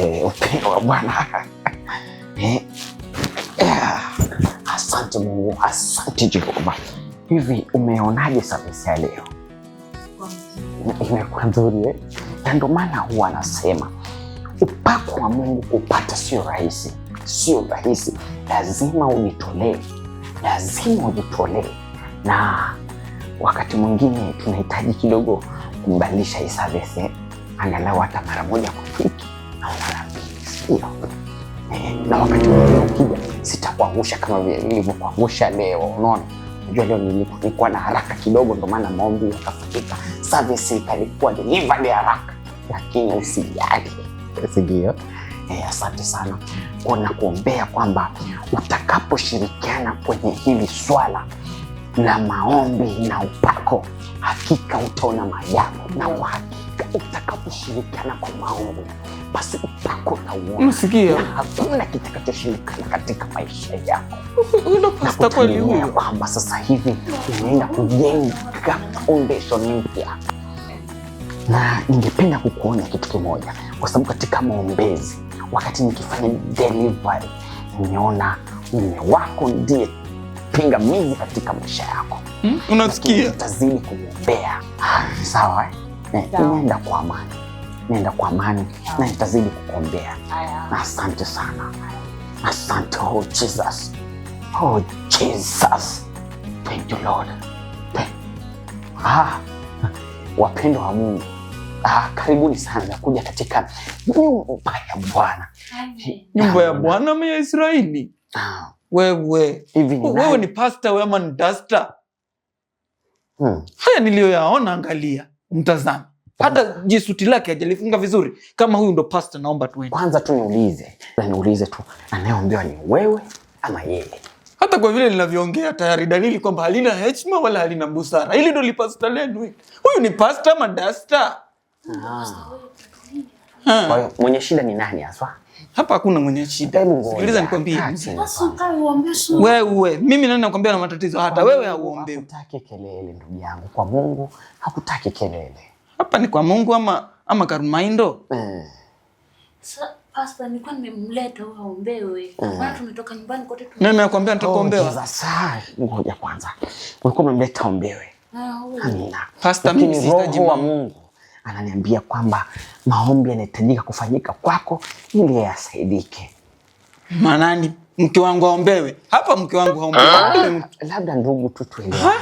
Upendo wa Bwana. Asante Mungu, asante Jehova. Hivi umeonaje service ya leo? Imekuwa nzuri eh? Na ndio maana huwa anasema upako wa Mungu kupata sio rahisi, sio rahisi. Lazima ujitolee, lazima ujitolee. Na wakati mwingine tunahitaji kidogo kumbadilisha hii service eh? Angalau hata mara moja kwa wiki au mara mbili, sio? Na wakati mwingine ukija sitakuangusha kama vile nilivyokuangusha leo, unaona? Unajua leo nilikuwa na haraka kidogo, ndio maana maombi yakafanyika, service ikalikuwa delivered haraka, lakini usijali, si ndio? Asante sana kwa na kuombea kwamba utakaposhirikiana kwenye hili swala la maombi na upako, hakika utaona maajabu, na uhakika utakaposhirikiana kwa maombi, basi upako utauona, Unasikia? na hakuna kitakachoshindikana katika maisha yako. Huyu ndo Na pasta kweli kutegemea huyu? kwamba sasa hivi unaenda kujenga foundation mpya, na ningependa kukuonya kitu kimoja, kwa sababu katika maombezi, wakati nikifanya delivery, nimeona mume wako ndiye pingamizi katika maisha yako. Hmm? Unasikia? Utazidi kumwombea. Sawa eh? Sawa. Nenda kwa amani, nenda kwa amani na nitazidi kukuombea. Haya. Asante sana, asante. Oh Jesus, oh Jesus, thank you Lord. Wapendwa wa Mungu, karibuni sana kuja katika nyumba ya Bwana. Nyumba ya Bwana ama ya Israeli? Wewe Hivi ni wewe nani? ni pasta wewe ama ni dasta? Haya niliyoyaona, angalia, mtazame. Hata jisuti lake hajalifunga vizuri. Kama huyu ndo pasta, naomba tuende. Kwanza tu niulize, na niulize tu, anayeombewa ni wewe ama yeye? Hata kwa vile linavyoongea tayari dalili kwamba halina heshima wala halina busara. Hili ndo lipasta lenu hili. Huyu ni pasta ama dasta? Kwa hiyo mwenye shida ni nani haswa? Hapa hakuna mwenye shida. Hebu ngoja. Sikiliza nikwambie. Kaa chini Basi kwanza. ukae uombe su. Wewe, mimi nani nakwambia na matatizo hata wewe hauombewi. Hakutaki kelele ndugu yangu, kwa Mungu hakutaki kelele. Hapa ni kwa Mungu ama Karumaindo? Pastor, nilikuwa nimemleta huyo aombewe. Maana tumetoka nyumbani kote tu. Nani nakwambia Oh, nitakuombewa? Jesus. Ngoja kwanza. Ulikuwa umemleta ombewe. Ah, huyo. Amina. Pastor, mimi Lakini sihitaji Roho wa maombi. Mungu ananiambia kwamba maombi yanahitajika kufanyika kwako ili yasaidike. Manani mke wangu aombewe? Hapa mke wangu haombewi. Labda ndugu tu tuelewane.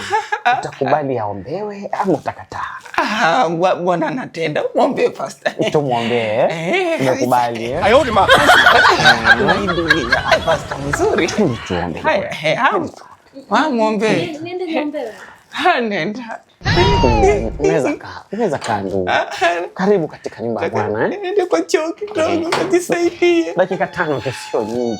Utakubali aombewe ama utakataa? Ah, Bwana anatenda. Muombe pastor. Tumwombee. Eh, Umekubali eh? Hii dunia. Ai, pastor mzuri. Twende tuombe. Haya, muombe. Niende niombewe. Ha, nenda. Unaweza kaa, unaweza kaa ndugu. Karibu katika nyumba ya Bwana eh? Niende kwa choo kidogo kajisaidie. Dakika 5 tu sio nyingi.